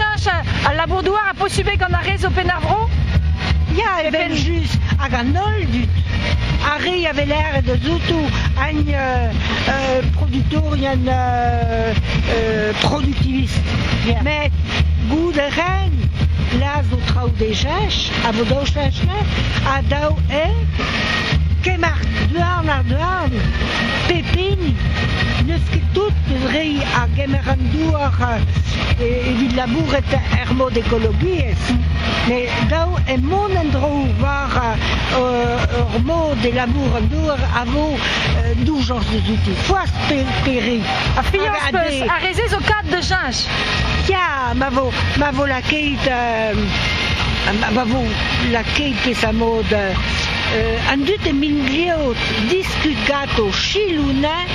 cheñch al labour-douar ha posubl eo gant ar re zo penn ar vro? Ya, evel-just, hag an holl dud. Ar re a vez lâret eus outo hañ productourien productivist. Met goût a ran, laz zo traoù de cheñch, a vo daou cheñch ha daou eo kemer douarn ar douarn, pep hini n'eus ket tout eus reiñ a gemer an douar evit labourat er mod ekologiezh. Met dav eo mont en-dro war ur mod e labour an douar a vo doujañs deus outi. Foazh pere. Ha fiañs 'peus, ar re-se zo kat da cheñch. Ya, ma vo lakaet ma vo lakaet peseurt mod an dud e min gliout diskut ganto chiloù-nañ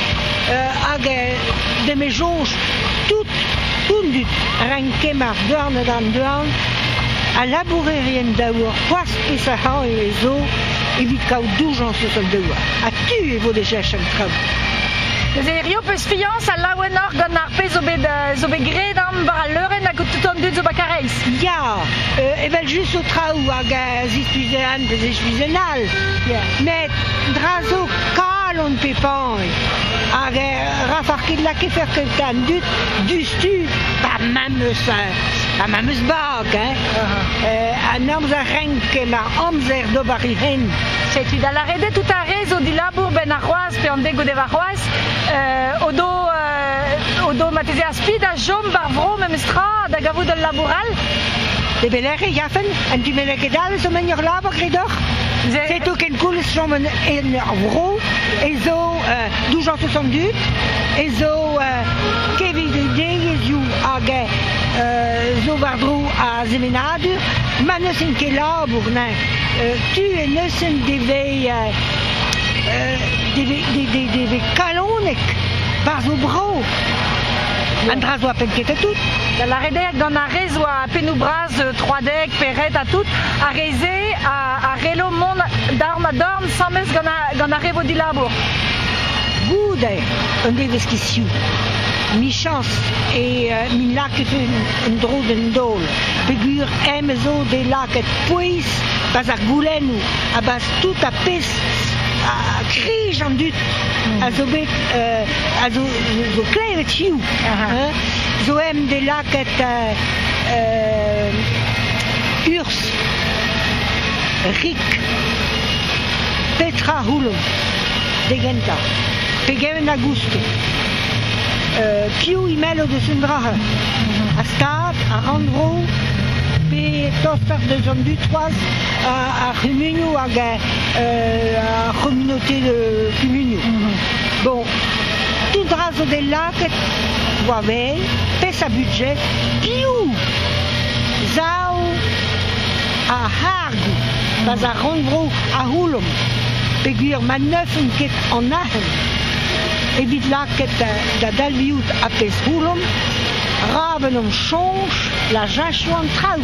hag de me soñj tout an dud rank kemer dorn d'an dorn al labourerien daour c'hoazh peseurt anv e zo evit kaout doujañs eus an douar. Ha tu e vo da cheñch an traoù. Neuze hirio 'peus fiañs ha laouen oc'h gant ar pezh zo bet graet amañ war al leurenn hag tout an dud zo ba Karaez. Ya, evel-just zo traoù hag a ziskuizh an pe ziskuizh un all. Met dra zo kalon pep hini. Hag rafar ket lakefer ket an dud diouzhtu pa memes bag, hein. An amzer renk emañ amzer d'ober e hent. Setu da lâret eo tout ar re zo dilabour 'benn ar c'hoazh pe an deg goude warc'hoazh o do marteze ar spi da chom war vro memestra da gavout ul labour all. De belec'h e yafen, an tu bennak ket all zo men ur labour graet oc'h. Setu ken koulz chom en ur vro e zo doujañs eus an dud, e zo kevredigezhioù hag zo war-dro a sevenadur, ma n'eus ket labour, nañ. Tu e neuzen deve kalonek 'barzh o bro. An dra zo a-penn ket tout. Da lâret eo gant ar re zo a pennoù bras troadeg, perret ha tout, ar re-se a c'hello mont dorn ha dorn 'sammes gant ar re vo dilabour. Goude un devezh ket Michañs e min lakaet un dro d'an daol. Peogwir em zo de lakaet pouez 'barzh ar goulennoù ha 'barzh tout ar pezh a krij an dud a zo bet a zo klevet hiziv. Hein. Zo em de lakaet urzh rik petra c'houlomp de gentañ pegement a gousto piv emello deus un dra a stad a rannvro pe tostoc'h deus an dud c'hoazh ar c'humunioù hag ar c'hommunauté de kumunioù. Bon, tout dra zo de lakaet war wel, pezh a budget, piv zav ar c'hargoù 'barzh ar rannvro a c'houlomp peogwir ma neufent ket an arc'hant evit lakaet da dalviout ar pezh c'houlomp, ra ven omp soñj la cheñcho an traoù.